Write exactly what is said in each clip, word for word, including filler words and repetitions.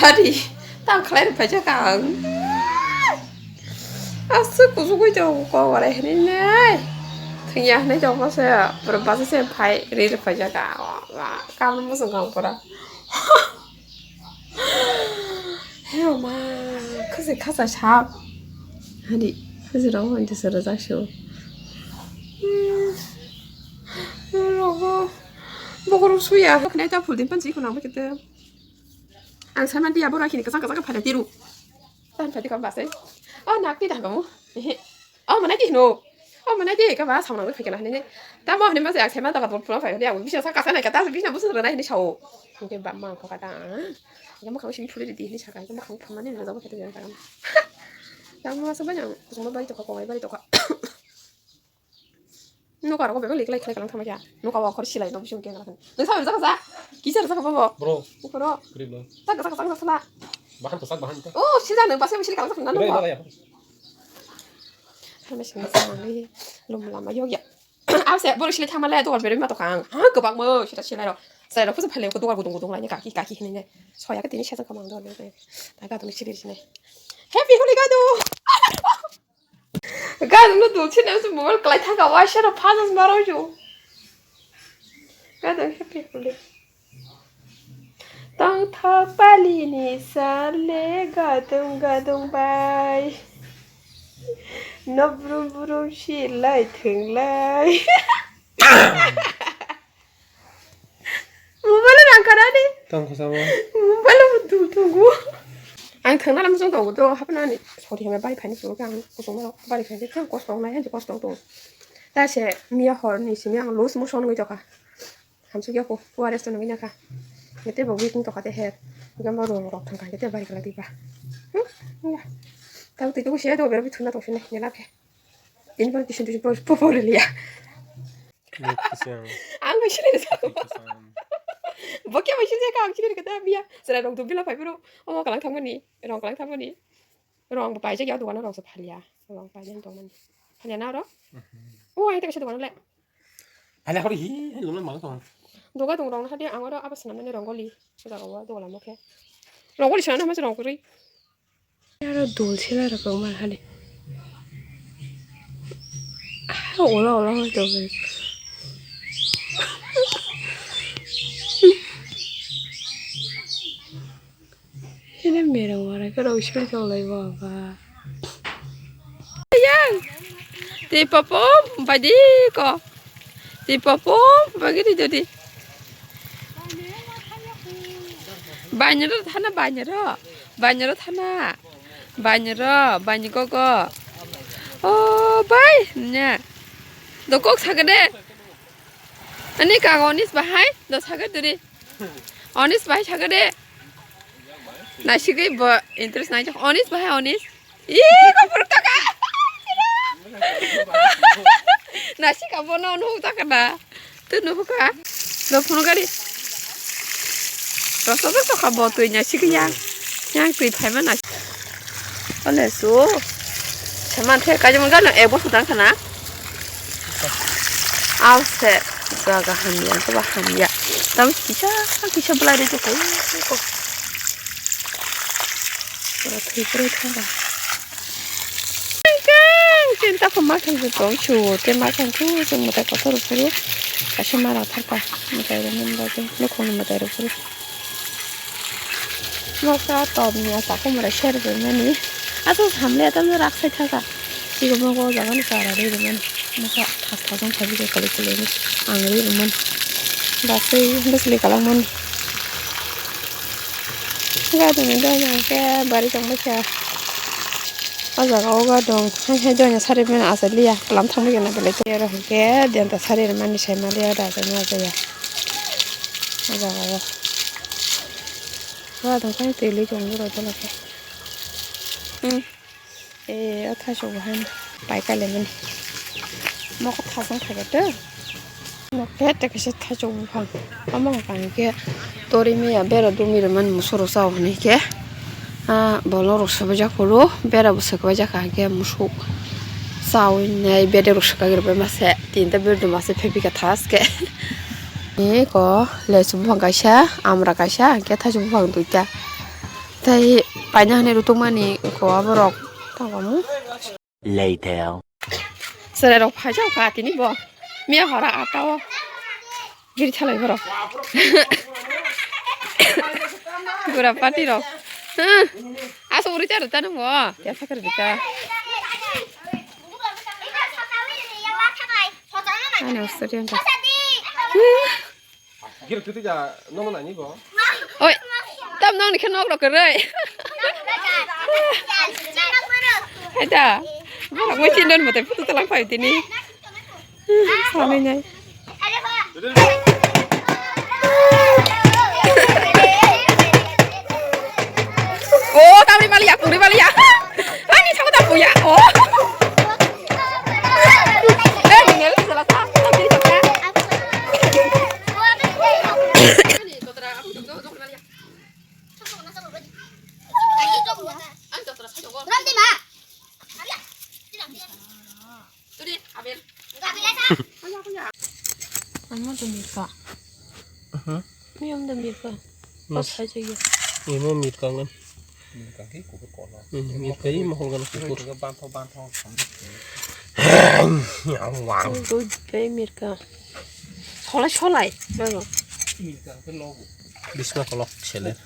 Ari, tang khlai rwphaijak ang. Aswk kuchugwi tongo kok walai hinwi nai. Thwngya hinwi tongma se, borok basa se phai ri rwphaijak ang. Wa, wa, kabni bosong kang pora. He ma, khasi khasa sap. Hari, khasi rok hwn tisa rwjak se o. Hmm. Rogo, bokorok suya. Khnai ta phul din pan si khwnang bai kete. Ang sama dia borok hini kwchang kwchang phai tiru. Tan phai ka base. Oh, nak ti dang kamu. Oh, mana di no. Oh, mana di ka ba samna bai kena ne. Tamo hini ma se ak sama ta ka bol phai dia. Bisa sa ka sa na ka ta bisa busu na hini sao. Ke ba ma ko ka ta. Kamu kamu sini phuli di hini saka. Kamu kamu phamani na jabo kete jang ta. Tamo sa ba yang. Kamu bari to ka ko bari to ka. Nuka rok bebak liklai khlai kalang thangma kya. Nuka wa khor silai no bising kya kalang. Nang sa rwjak sa. Kisa rwjak babo. Bro. Ukoro. Krip no. Tak sak sak sak sala. Bahan to sak bahan to. Oh, sila nang basa sila kalang thangma Bro, no. Bro, ya. Hame sing sa ni lum lama yog ya. Aw se bor sila thangma le to bere ma to kang. Ha gobak mo sila sila ro. Sai ro pusa phale ko dugar gudung gudung lai ni kaki kaki hini ne. Soya ka tini sejak kamang do ne. Ta ga to ni sili sini. Happy Holi ga do. Gadung no dul sini se mobile klai thangka waisa no phajak maro jo. Gadung happy holi. Tang thak pali ni sale gadung gadung bai. No brum brum si lai thung lai. Mobile rang karani. Tang khosabo. Mobile bo dul tongo. Ang thangna lam jong tongo to hapnani. Sorry hame bari phani phuru kang kusung no bari phani kang kosto nai han kosto to. Ta se miya hor ni simi ang loose motion ngi toka. Hamsuk ya ko O R S to ngi naka. Ngete bo weekend toka te her. Gamba ro ro thang ka ngete bari kala diba. Hmm? Ya. Tau ti to se to bero bi thuna to sine ne la ke. Tin pon kisin tu po po liya. Ang bai sini sa. Bo khe bai sini ka ang sini ka da biya. Sera rong tu bila pai bro. Omo kalang thangmani, rong kalang thangmani. Rong bo paijak ya dukan rong sa phalia. Rong paijak tongmani. Phalia na ro? O ai ta kisa dukan le. Phalia hori hi, hi lolo mang tong. Doga dong rong hadi ang ro abas namani rongoli. Suda ro doga lamo khe. Rongoli sana ma rong kuri. Aro dul sila rok man hali. Ah, ola ola hoi to bai. Ini mereng warai ka rok sila jolai baba. Yang. Te papo badi ko. Te papo bagi di jadi. Banyero thana banyero. Banyero thana. Banyero banyi gogo. O bai nya. Do kok sagade. Ani kago onis bahai do sagade duri. Onis bahai sagade. Nasigwi bo interest nai. Onis bahai onis. Ih, kok buruk taka. Nasi ka bono nuhuk taka na. Tu nuhuk ka. Do phunu gari. Rasa tu ka bo tu nya sik ya. Yang tu phai mana. Ole su. Saman the ka jam gano e bo su tang kana. Aw se. Ga ga hamya, ko ba hamya. Tam kisa kisa belai de ko. Pura thui pura thanga. Kang, chinta ko ma kang ko tong chu, te ma kang chu, chu mutai kotor phuru. Kaisa mara thar pa, mutai ro mun ba chu, nukhung mutai ro phuru. Noksa top ni asa ko mara share bai mani. Aso samle tam rak sai thaka. Sigo mo go jaga ni kara ri ri mani. Noksa thas thas ang khabi ko kali kali ni. Ang ri ri mani. Basai basli kalang mani. Gadung ni doina hwnkhe bari tongbaikha. O jaga o gadung hai hai doina sari mani achai liya kwlam thangbaikha na belai tei oro hwnkhe denta sari rwmani sai maliya da achai ma achaiya o jaga o. Gadung khe twi li tongo borok dolo khe. Hmm. E, o thaichuk bo haino pai kailaimani. Mokol thasung thaibato. Mokol te kaisa thaichuk buphang. Omo hwnka hinkhe tori miya bera dumi rwmani musuk rok chao hinwi khe. Ah, bolong rok swbaijak phuru bera bo swkbaijak ka hinkhe musuk chaui nai bedek rok swkagwi rwbai mase. Tinta bedek mase phepika thaske. Eko lesu buphang kaisa, amra kaisa, hinkhe thaichuk buphang duita. Tei paina hani rutukmani ko borok tongo mu. Later. Chwrairok phaijak kha tini bo. Miya hora ata o. Giri thalai borok. Gura party rok. Asuk uri charo tano bo. Ya sakar bita. Ani usuri ang. Giri tuti ja nono nani bo. Oi. Tam nong ni khe nok rok kwrwi. Hai da. Borok moi chin don mote putu talang phai tini. Sanai nai. Oh, tamri maliya, puri maliya. Ani sama tak punya. Oh. Eh, ini salah satu. Amo do mirka. Aha. Miyam do mirka. Mas. Pas hai jaya. Imo mirka ngan. Mirka ki kubur kono. Hmm, mirka i mohol gan kubur. Bantho, bantho. Wang. Doi bai mirka. Solai, solai. Bago. Mirka ke logo. Bisma kolok seler.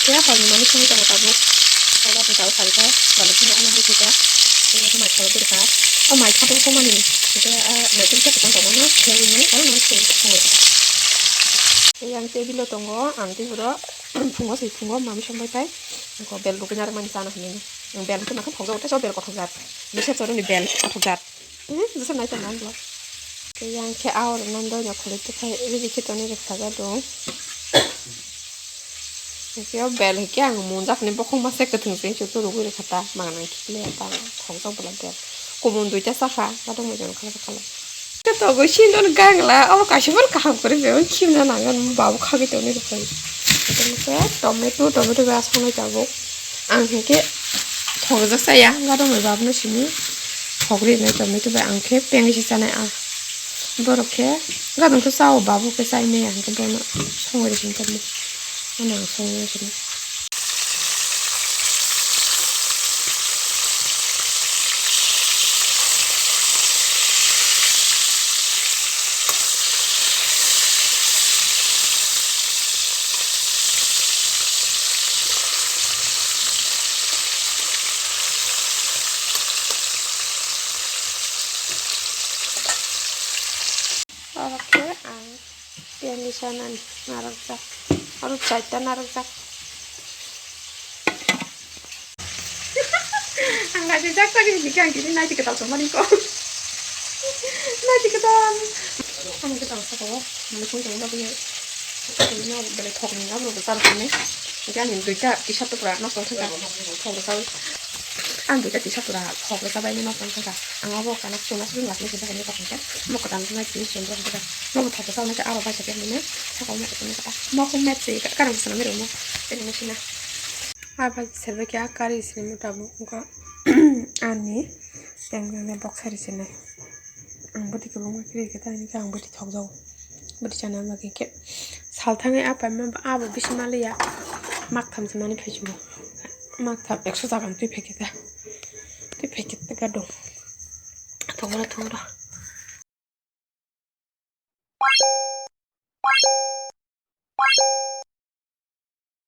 Khe hor ni mani thangwi tongo tabuk. Tabuk tabuk sari khe, balo thangwi ano hai khe. Tei khe mai khoro bwrwi kha. O mai kha tabuk mani. Khe, ah, mai khe khe tong tongo no. Khe ni oro no khe tongo. Tei yang table o tongo, ang tei boro phungo se phungo mami song bai tai. Ko bel rukui narwk mani chana hinwi. Bel khe makhe phokjak, tei so bel kothok jat. Bwswk choroni bel kothok jat. Hmm, jesa nai tongma ang bo. Khe yang khe aor nang doi na khului tongkha, ready khe tonwi rwkha ja dong. Khe o bel khe ang monjak ni bokhong masa kwthwng se chutu rwgwi rwkha ta, manang khe le ta thokjak bwla bel. Kumun duita chakha, gadok mui jon khala khala. Khe togo sindon gangla, obo kaisa phano kaham kwrwi bebak khimna nangan, babu khagwi tongwi rwkha. Khe tomato, tomato bai aswk nai tabuk. Ang hinkhe thokjak chaya, gadok mai babuno simi thok rinai tongwi tongbai, ang khe pengwi se chanai ah. Borok khe gadok khe chao, babu khe chai maya, hinkhe bono songwi rw sini tongmo. Ano ang songwi rw sini. Oro khe ang piyani sanani narwkjak. Oro chaita narwkjak. Ang naisijak tadi hini khe ang tini naidi kwtal tongmani kok. Naidi kwtal. Ang kwtal saka o. Mani phone tongma bagwi. Tini belai thok ni abro kwtal tongmani. Hingke ani duita T-shirt pura nosto wngkha. Thok rwkha. Ang duita T-shirt pura thok rwkha bai nosto wngkha. Ang abo kana chuna suri last ni saka ni kok hingke. Mo kwtal tongmani tini sundro hingke. Mo bo thok rwkha hingke aro bai saka ni saka mo kwtal ni kata. Mo home made se ka karang sana mero mo. Tini mo sina. Aba serbai khe a kari sini muta bo wngkha ani tengnani boksari sinai. Ang bwtwi kwbangma kiri khe ta hini khe ang bwtwi thokjago. Bwtwi chana bagwi khe sal thangwi a paima abo bisi maliya maktham se mani phaichungo. Maktham ekso chakang twi phaikhe ta. Twi phaikhe ta gadong. Thongro thongro.